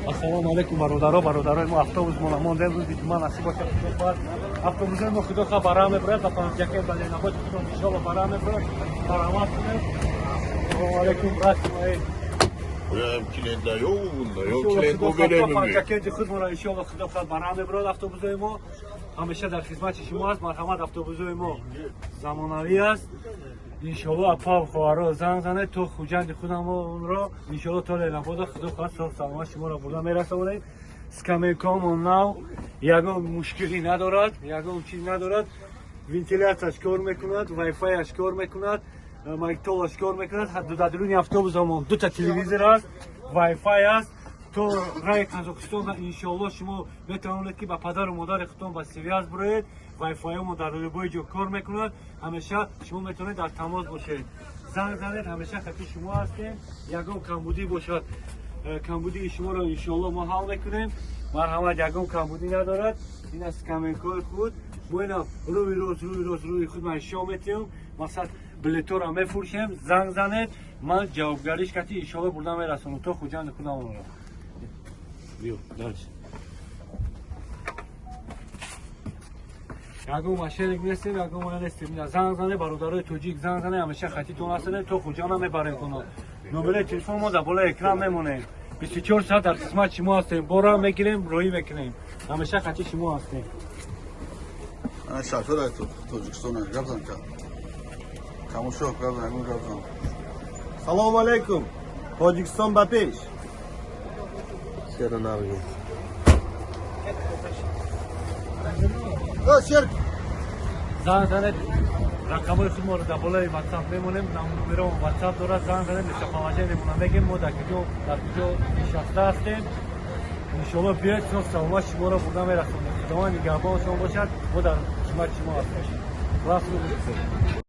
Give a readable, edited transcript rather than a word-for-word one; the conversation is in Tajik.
Ассалому алайкум, бародаро, бародарои мо, автобус мо мондем, рӯзи ҷумъа насиб бошад, худо хоҳад. Автобусои мо, худо хоҳад, бара мебарад ба Панҷакент, ба Ленинобод, худо иншоалло бара мебарад. Марҳамат кунед. Ассалому алайкум, братья мои. Панҷакенти худмонро иншоалло, худо хоҳад, бара мебарад автобусои мо. Ҳамеша дар хизмати шумо аст. Марҳамат, автобусои мо замонавӣ аст. Иншоалло, апа, хоҳаро, занг занед, то Хуҷанди худамонро иншоалло, то Ленинобода, худо хоҳад, соҳ саломат шуморо бурда мерасонем. Скамейкаҳомон нав, ягон мушкилӣ надорад, ягон чиз надорад. Вентиляцияш кор мекунад, вайфайаш кор мекунад, магнитолаш кор мекунад. Дар дуруни автобусамон дута телевизор аст, вайфай аст. То раи Қазоқистон иншоалло шумо метавонед, ки ба падару модари худтон ба связь бироед. Вайфайҳомо дар любой ҷо кор мекунад. Ҳамеша шумо метавонед дар тамос бошед. Занг занед, ҳамеша хати шумо ҳастем. Ягон камбудӣ бошад, камбудии шуморо иншоалло мо ҳал мекунем. Марҳамат, ягон камбудӣ надорад. Ин аз скамейкаҳои худ мо, ина рӯи рост, рӯи рост, рӯи худ ман шо метиҳам. Мақсад, билетҳоро мефурӯшем. Занг занед, ман ҷавобгариш кати иншоалло бурда мерасонам то Хуҷанди худамонро. Биё дальше. Ягон мошенник нестем, ягон ма нестем. Ина занг зане, бародарои тоҷик, занг зане, ҳамеша хатитон ҳастем, то Хуҷанда мебарем куно. Номераи телефон мо дар болои экран мемонем. 24 соат дар хизмати шумо ҳастем. Бора мегирем, роҳӣ мекунем. Ҳамеша хати шумо ҳастем. Ана шофёр Тоҷикистон, гап зан ка. Камушо, гап зан, гап зан. Салому алайкум. Тоҷикистон ба пеш. Сера навги. О, шер. Занг занед, рақамҳои худморо дар болои ватсап мемонем, номеромо ватсап дорад. Занг занед, местоположениемона мегем, мо дар куҷо, дар куҷо нишаста ҳастем. Иншоалло, биёед, соҳ саломат шуморо бурда мерасонем. Худованд нигаҳбон шумо бошад, мо дар хизмати шумо ҳастем. Классно.